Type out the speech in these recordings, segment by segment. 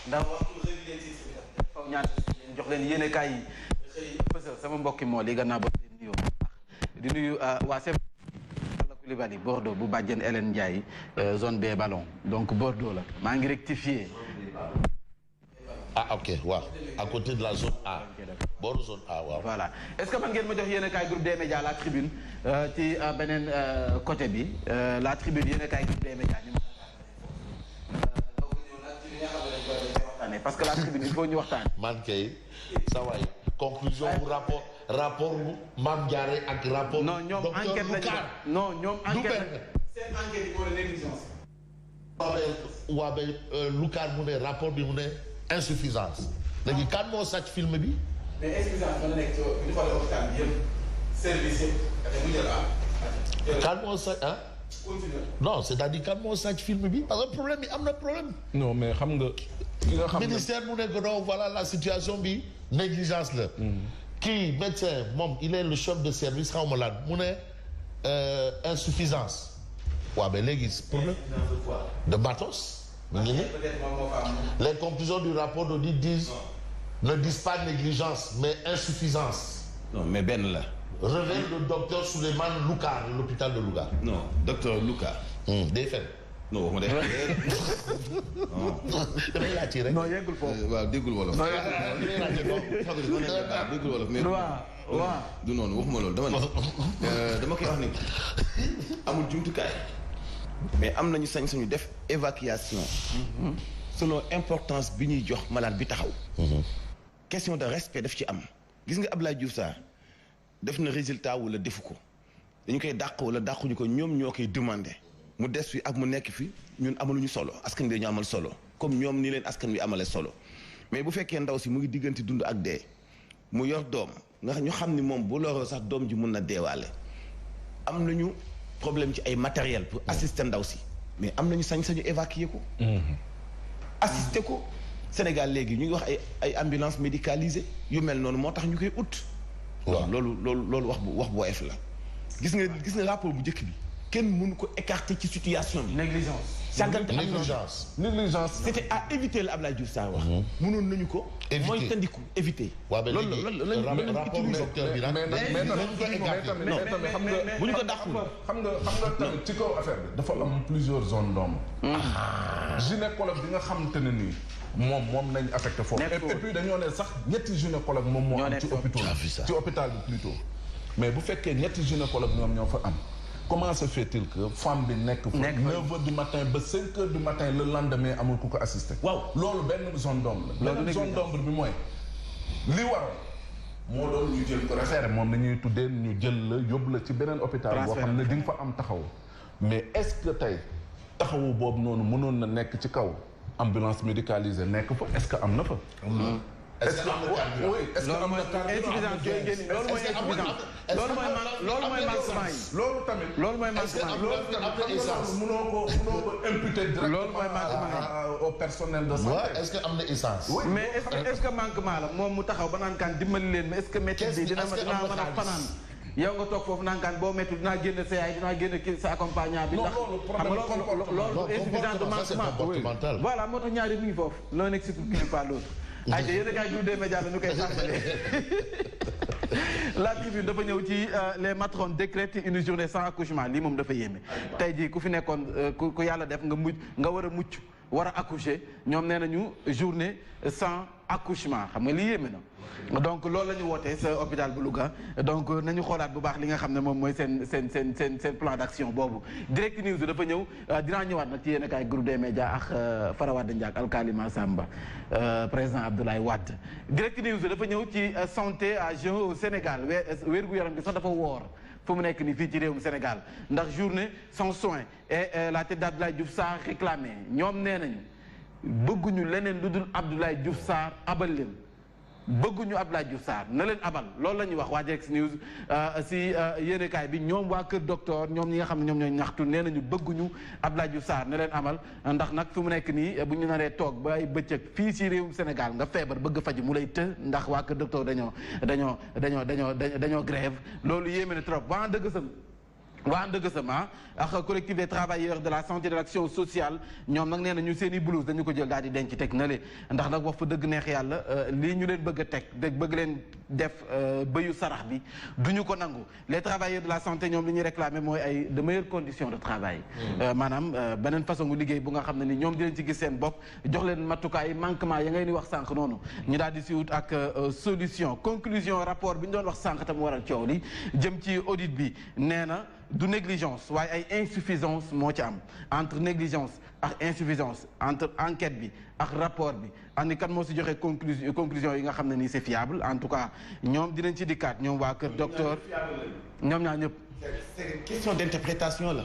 ndax faw ñaan jox leen yéene kaay yi xëy fësal sama mbokki moo li gannaaw ba leen nuyoo di nuyu waa Sèye Coulibaly Bordeaux bu bàjjen Hélène Ndiaye zone B ballon donc Bordeaux la maa ngi rectifié. ah ok waaw à côté de la zone A booru zone A waaw. voilà est-ce que man ngeen ma jox yéen a kaay groupe des médias la tribune ci beneen côté bi la tribune yéen a kaay groupe des médias ñu parce que la tribune il faut ñu waxtaan. man kay sa waay conclusion bu rapport bu Mame Diarra ak rapport. non ñoom enquête lañu non ñoom enquête seen enquête yi pour négligence. waa ba Lukaar mu ne rapport bi mu ne insuffisance. léegi kan moo sàcc film bi. mais insuffisance mën na nekk ci bu ñu xoolee hôpital bi yëpp service yëpp mu jël kan moo sàcc ah. non c'est-à-dire kan moo sàcc film bi parce que problème bi am na problème. non mais xam nga. ki nga xam ne ministère mu ne que non voilà la situation bi négligence la. kii médecin moom il est le chef de service xaw ma lan mu ne insuffisance. waaw mais léegi problème de matos. les conclusions du rapport d'audit ne disent pas négligence mais insuffisance. non mais benn la. révèle le docteur Souleymane Loukar de l'hôpital de Louga. non docteur Loukar. day fen. non waxuma day non. damay laajte rek. non yeggul foofu. waaw déggul wolof. déggul wolof mais. waaw du noonu waxuma loolu dama ne dama koy wax ni amul jumtukaay. mais am nañu sañ-sañu def évacuation. selon importance bi ñuy jox malade bi taxaw. question de respect daf ci am. gis nga Abdoulaye Diouf Sarr def na résultat wala defu ko dañu koy dàq wala dàquñu ko ñoom ñoo koy demandé mu des fi ak mu nekk fi ñun amaluñu solo askan bi dañu amal solo comme ñoom ni leen askan wi amale solo mais bu fekkee ndaw si mu ngi diggante dund ak dee mu yor doom nga ñu xam ni moom bu loroo sax doom ji mun na deewaale am nañu problème ci ay matériel pour assister ndaw si mais am nañu sañ-sañu évacuer ko. assister ko Sénégal léegi ñu ngi wax ay ambulance médicalisée yu mel noonu moo tax ñu koy ut. waaw loolu wax bu woyof la. gis nga rapport bu njëkk bi kenn mënu ko écarter ci situation bi. négligence. c'était à éviter la Abdoulaye Diouf Sarr wax. mënoon nañu ko. éviter mooy tandiku éviter. waaw ba léegi loolu rapport docteur bi nag. mais xam nga bu ñu ko dàqul. xam nga tamit ci kaw affaire bi dafa am plusieurs zones d'ombre. gynécologue bi nga xamante ne nii moom nañ affecté foofu. et puis dañoo ne sax ñetti gynécologue moom moo am ci hôpital bi plutôt. mais bu fekkee ñetti gynécologue ñoom ñoo fa am. comment se fait-il que femme bi nekk fa 9 heures du matin ba 5 heures du matin le lendemain amul ku ko assister. waaw loolu benn zone d'ombre la. benn zone d'ombre bi mooy li waroon moo doon ñu jël ko référé moom nañuy tuddee ñu jël la yóbbu la ci beneen hôpital boo xam ne di nga fa am taxaw mais est-ce que tey taxawu boobu noonu mënoon na nekk ci kaw ambulance médicalisée nekk fa est-ce que am na fa. est-ce que am na loolu mooy manquement yi. loolu tamit. loolu mooy manquement yi. mënoo ko imputer directement au personnel de santé. est-ce que am na essence. mais est-ce que manquement la moom mu taxaw ba naan kaan dimbali leen mais est-ce que métti bi dinaa mën a fanaan. yow nga toog foofu naan kaan boo métti dinaa génne sa yaay dinaa génne kii sa accompagnant bi. ndax loolu insuffisance de manquement. voilà moo tax ñaari mi ngi foofu. l'un n'exclut pas l'autre. ay te yéen a kaay groupe des médias la ñu koy tàmbalee. La tribune dafa ñëw ci les matrones décrètent une journée sans accouchement lii moom dafa yéeme. tey jii ku fi nekkoon ku yàlla def nga war a mucc war a accoucher ñoom nee nañu journée sans accouchement xam nga lii yéeme na. donc loolu la ñu wootee sa hôpital bu Louga donc nañu xoolaat bu baax li nga xam ne moom mooy seen plan d'action boobu. Direct News dafa ñëw dinaa ñëwaat nag ci yéen a kaay groupe des médias ak Fara Wade Ndiak Alkali Massamba président Abdoulaye Wade. Direct News dafa ñëw ci santé à jeu au Sénégal wér-gu-yaram bi sax dafa woor fu mu nekk nii fii ci réewum Sénégal ndax journée sans soins et la tête d'Abdoulaye Diouf Sarr réclamé ñoom nee nañu bëgguñu leneen lu dul Abdoulaye Diouf Sarr abal leen. bëgguñu Abdoulaye Diouf Sarr na leen abal loolu la ñuy wax waa Direct News si yéenekaay bi ñoom waa Kër Docteur ñoom ñi nga xam ne ñoom ñooy ñaxtu nee nañu bëgguñu Abdoulaye Diouf Sarr na leen amal ndax nag fi mu nekk nii bu ñu naree toog ba ay bëccëg fii si réewum Sénégal nga feebar bëgg faju mu lay të ndax waa Kër Docteur dañoo grève loolu yéeme na trop waa dëgg sam waa ndëgësama ak collectif des travailleurs de la santé et de l'action sociale ñoom nag nee na ñu seen i blouse dañu ko jël daal di denc teg na le ndax nag wax fa dëgg neex yàlla lii ñu leen bëgg a teg bëgg leen def bëyu sarax bi duñu ko nangu les travailleurs de la santé ñoom li ñuy réclamer mooy ay de meilleures conditions de travail maanaam beneen façon gu liggéey bu nga xam ne ni ñoom dinañ ci gis seen bopp jox leen matukaay manquement ya ngay ni wax sànq noonu ñu daal di si wut ak solution conclusion rapport bi ñu doon wax sànq tam waral coow li jëm ci audit bi nee na du négligence waaye ay insuffisance moo ci am entre négligence ak insuffisance entre enquête bi ak rapport bi andi kan moo si joxe conclusion yi nga xam ne nii c'est fiable en tout cas ñoom dinañ ci dikkaat ñoom waa kër docteur ñoom ñaar ñëpp. c'est question d'interprétation la.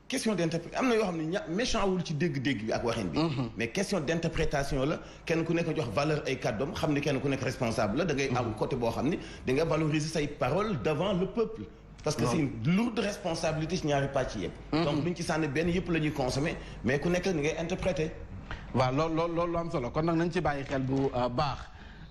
question d'interprétation am na yoo xam ne méchant wul ci dégg-dégg bi ak waxin bi. mais question d'interprétation la kenn ku nekk jox valeur ay kàddoom xam ni kenn ku nekk responsable la da ngay am côté boo xam ni da nga valoriser say paroles devant le peuple. parce que c'est une lourde responsabilité ci ñaari pàcc yëpp. donc luñ ci sànni benn yëpp la ñuy consommer mais ku nekk ni ngay interpréter. waaw loolu am solo kon nag nañ ci bàyyi xel bu baax.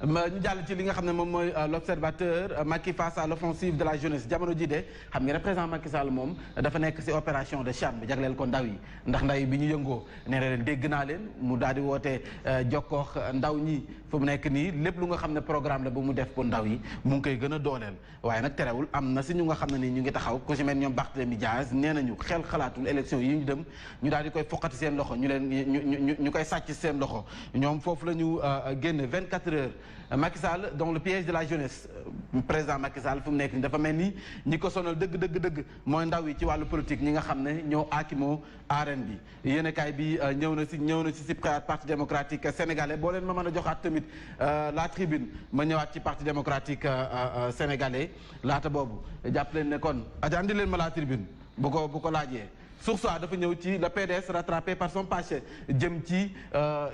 ñu jàll ci li nga xam ne moom mooy l'observateur Macky face à l'offensive de la jeunesse jamono ji de xam nga président Macky Sall moom dafa nekk ci opération de charme bi jagleel ko ndaw yi ndax ndaw yi bi ñu yëngoo nee na leen dégg naa leen mu daal di woote jokkoox ndaw ñi fu mu nekk nii lépp lu nga xam ne programme la bu mu def pour ndaw yi mu ngi koy gën a dooleel waaye nag terewul am na si ñu nga xam ne nii ñu ngi taxaw ku ci mel ñoom Barthélémy Dias nee nañu xel xalaatul élection yi ñu dem ñu daal di koy foqati seen loxo ñu leen ñu koy sàcc seen loxo ñoom foofu la ñu génne 24 heures Macky Sall dans le piège de la jeunesse président Macky Sall fu mu nekk nii dafa mel ni ñi ko sonal dëgg mooy ndaw yi ci wàllu politique ñi nga xam ne ñoo aakimoo arène bi yéenekaay bi ñëw na si parti démocratique sénégalais boo leen ma mën a joxaat tamit la tribune ma ñëwaat ci parti démocratique sénégalais laata boobu jàpp leen ne kon andi leen ma la tribune bu ko laajee. Source A dafa ñëw ci le PDS rattrapé par son passé jëm ci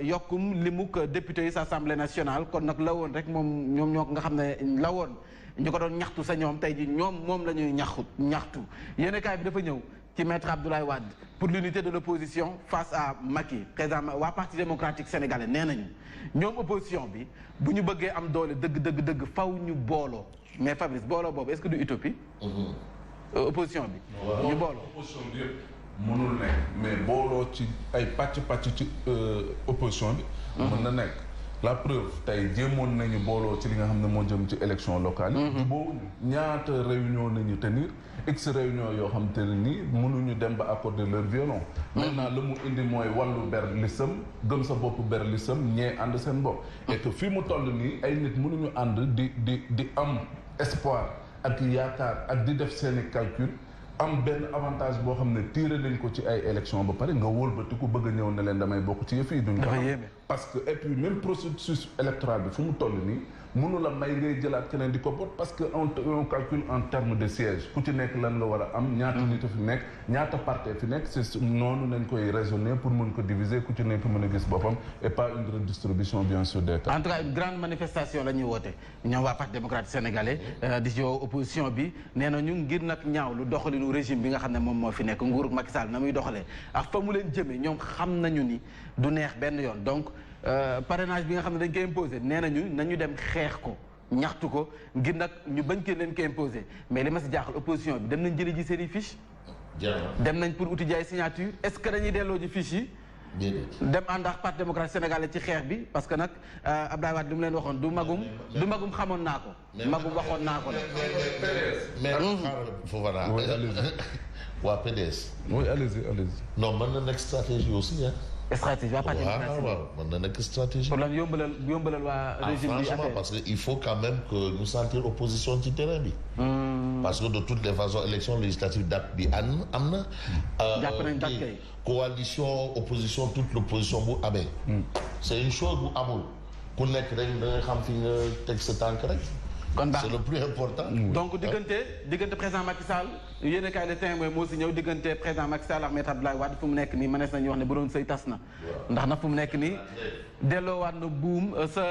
yokkum limuk député yi sa assemblée nationale kon nag la woon rek moom ñoom ñoo nga xam ne la woon ñu ko doon ñaxtu sa ñoom tey ji moom la ñuy ñaxtu yéenekaay bi dafa ñëw ci maître Abdoulaye Wade pour l'unité de l'opposition face à Macky président waa parti démocratique sénégalais nee nañu ñoom opposition bi bu ñu bëggee am doole dëgg faw ñu booloo mais Fabrice booloo boobu est-ce que du utopie opposition bi ñu booloo opposition bi yëpp mënul nekk mais booloo ci ay pàcc ci opposition bi mën na nekk la preuve tey jéemoon nañu booloo ci li nga xam ne moo jëm ci élection locale yi boobu ñaata réunion nañu tenir x réunion yoo xam te ne nii mënuñu dem ba accorder leur violon maintenant la mu indi mooy wàllu ber lisam gëm sa bopp ber lisam ñee ànd seen bopp et que fii mu toll nii ay nit mënuñu ànd di am espoir ak yaakaar ak di def seeni calcul am benn avantage boo xam ne tiré nañ ko ci ay élection ba pare nga wëlbati ku bëgg a ñëw ne leen damay bokk ci yëf yi duñ ko parce que et puis même processus électoral bi fu mu toll nii mënu la may ngay jëlaat keneen di ko bot parce que on calcule en termes de siège ku ci nekk lan nga war a am ñaata nit a fi nekk ñaata parti fi nekk c'est noonu nañ koy raisonner pour mën ko diviser ku ci nekk mën a gis boppam et pas une redistribution bien sûr des temps. En tout cas une grande manifestation la ñuy woote ñoom waa parti démocratique sénégalais di ci opposition bi nee na ñu ngir nag ñaaw lu doxalinu régime bi nga xam ne moom moo fi nekk nguuru Macky Sall na muy doxalee ak fa mu leen jëmee ñoom xam nañu ni du neex benn yoon donc parrainage bi nga xam ne dañ koy imposer nee nañu dem xeex ko ñaxtu ko ngir nag ñu bañ ko leen ko imposer mais li ma si jaaxal opposition bi dem nañ jëli ji seen i fiche dem nañ pour uti ji ay signature est-ce que dañuy delloo ji fiche yi dem ànd ak parti démocratique sénégalais ci xeex bi parce que nag Abdoulaye Wade li mu leen waxoon du magum xamoon naa ko magum waxoon naa ko mais foofu la waa PDS oui allez-y non mën na nekk stratégie aussi stratégie waa parti waaw mën na nekk stratégie. pour lan yombalal waa régime bi franchement parce que il faut quand même que ñu sentir opposition ci terrain bi. parce que de toutes les façons élection législative date bi am na. jàpp nañ date kay. coalition opposition toute l'opposition bu amee. c'est une chose bu amul ku nekk rek da nga xam fi nga teg sa tànk rek. kon baax c'est le plus important. donc diggante président Macky Sall yéen a kaay le temps mooy moo si ñëw diggante président Macky Sall ak maître Abdoulaye Wade fu mu nekk nii mënees nañu wax ne bu doon sëy tas na. ndax nag fu mu nekk nii delloowaat na buum sa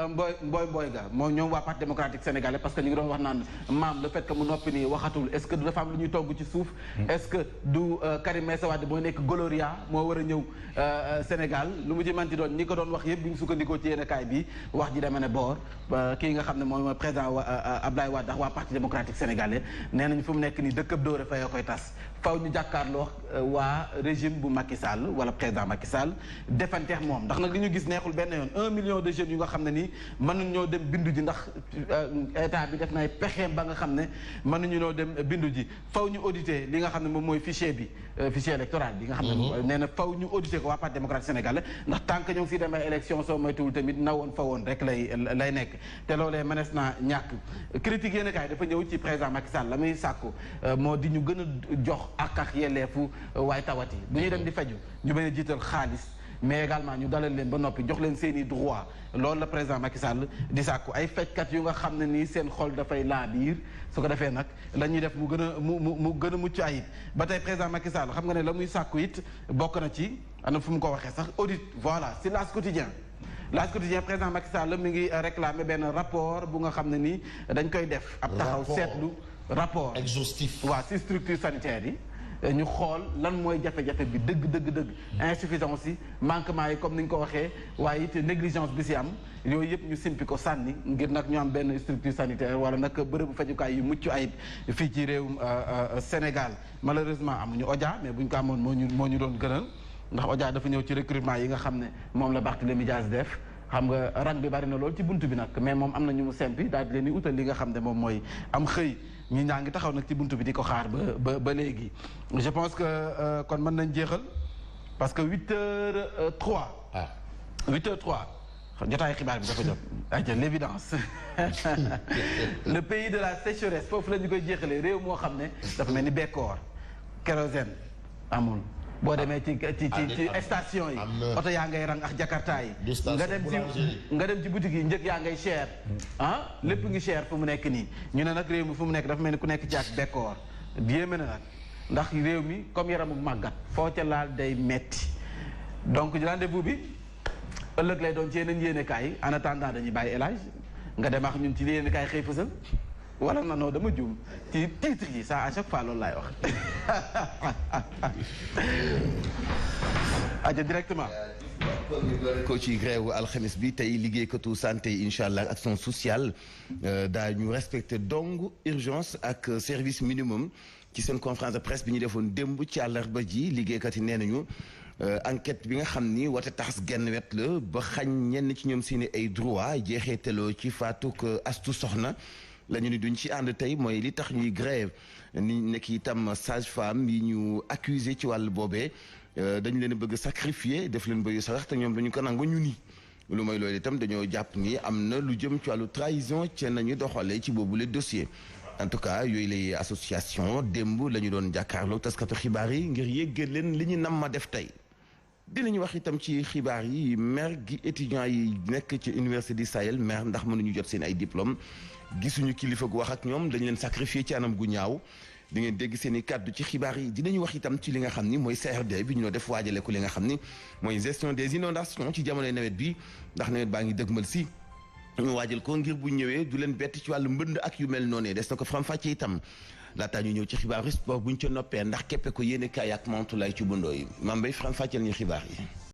mbooy ga moom ñoom waa parti démocratique sénégalais parce que ñu ngi doon wax naan maam le fait que mu noppi nii waxatul est-ce que du dafa am lu ñuy togg ci suuf est-ce que du Karim Meïssa Wade mooy nekk Gloria moo war a ñëw Sénégal lu mu ci manti doon ñi ko doon wax yëpp bi ñu sukkandikoo ci yéenekaay bi wax ji deme ne boor kii nga xam ne moom président Abdoulaye Wade waa parti démocratique sénégalais nee nañ fu mu nekk nii dëkkab dóore fa yoo koy tas faw ñu jàkkaarloo waa régime bu Macky Sall wala président Macky Sall defanteex moom ndax nag li ñu gis neexul benn yoon 1 million de jeunes yu nga xam ne nii mënuñ ñoo dem bindu ji ndax état bi def na ay pexeem ba nga xam ne mënuñu ñoo dem bindu ji faw ñu auditer li nga xam ne moom mooy fichier bi fichier électoral bi nga xam ne nee na faw ñu auditer ko waa parti démocratique sénégalais ndax tant que ñoo ngi siy dem ay élection soo moytuwul tamit na woon fa woon rek lay nekk te loolee mënees naa ñàkk critique yéen kaay dafa ñëw ci président Macky Sall la muy sàkku moo di ñu gën a jox ak yelleefu waay tawat yi bu ñuy dem di faju ñu bañ a jiital xaalis mais également ñu dalal leen ba noppi jox leen seeni droit loolu la président Macky Sall di sàkku ay fajkat yu nga xam ne nii seen xol dafay laa biir su ko defee nag la ñuy def mu gën a mu gën a mucc ayib ba tey président Macky Sall xam nga ne la muy sàkku it bokk na ci ana fu mu ko waxee sax audit voilà c'est L'As Quotidien L'As Quotidien président Macky Sall mi ngi réclamer benn rapport bu nga xam ne nii dañ koy def ab taxaw seetlu rapport exhaustif waaw si structure sanitaire yi ñu xool lan mooy jafe-jafe bi dëgg insuffisance yi manquement yi comme ni ñu ko waxee waaye it négligence bi si am yooyu yëpp ñu simpi ko sànni ngir nag ñu am benn structure sanitaire wala nag bërëbu fajukaay yu mucc ayib fii ci réewum Sénégal malheureusement amuñu Odia mais buñ ko amoon moo ñu doon gënal ndax Odia dafa ñëw ci recrutement yi nga xam ne moom la Barthélémy Dias def xam nga rang bi bari na lool ci bunt bi nag mais moom am na ñu mu simpi daal di leen di utal li nga xam ne moom mooy am xëy ñi ñaa ngi taxaw nag ci buntu bi di ko xaar ba léegi je pense que kon mën nañ jeexal parce que 8h03 8h03 jotaay xibaar bi dafa jot aja l'évidence le pays de la sécheresse foofu la ñu koy jeexalee réew moo xam ne dafa mel ni bekkoor kérosène amul boo demee ci station yi oto yaa ngay rang ak jakarta yi nga dem ci boutique yi njëg yaa ngay cher lépp ngi cher fu mu nekk nii ñu ne nag réew mi fu mu nekk dafa mel ni ku nekk ci ak bekkoor yéeme na nag ndax réew mi comme yaramu màggat foo ca laal day metti donc rendez-vous bi ëllëg lay doon ci yeneen yéenekaay en attendant dañuy bàyyi élage nga dem ak ñun ci li yéenekaay xëy fësal wala non dama juum ci titre yi ça à chaque fois loolu laay wax aja directement ko ci grève alxames bi tey liggéeykatu santé incha allah action sociale daañu respecté dong urgence ak service minimum ci seen conférence de presse bi ñu defoon démb ci àllarba ji liggéeykat yi nee nañu enquête bi nga xam ni wate taxas genn wet la ba xañ ñenn ci ñoom seeni ay droit jeexeetaloo ci faatuk astu soxna la ñu ni duñ ci ànd tey mooy li tax ñuy grève ni nekk itam sage-femme yi ñu accusé ci wàll boobee dañu leen bëgg sacrifier def leen bëgg sax te ñoom dañu ko nangu ñu ni lu mooy loolu itam dañoo jàpp ni am na lu jëm ci wàllu trahison ci nañu doxalee ci boobu le dossier en tout cas yooyu lay association démb la ñu doon jàkkaarloo taskatu xibaar yi ngir yéggal leen li ñu nam ma def tey dinañu wax itam ci xibaar yi mer gi étudiants yi nekk ci université du Sahel mer ndax mënuñu jot seen ay diplôme gisuñu kilifa gu wax ak ñoom dañu leen sacrifier ci anam gu ñaaw di ngeen dégg seen i kàddu ci xibaar yi dinañu wax itam ci li nga xam ni mooy CRD bi ñu noo def waajale ko li nga xam ni mooy gestion des inondations ci jamonoy nawet bi ndax nawet baa ngi dëgmal si ñu waajal ko ngir bu ñëwee du leen bett ci wàllu mbënd ak yu mel noonu des na ko faram-fàccee itam laataa ñu ñëw ci xibaaru sport buñ ca noppee ndax keppe ko yéene kaay ak mantu lay ci bundoo yi Mame Mbaye faram-fàcceel ñu xibaar yi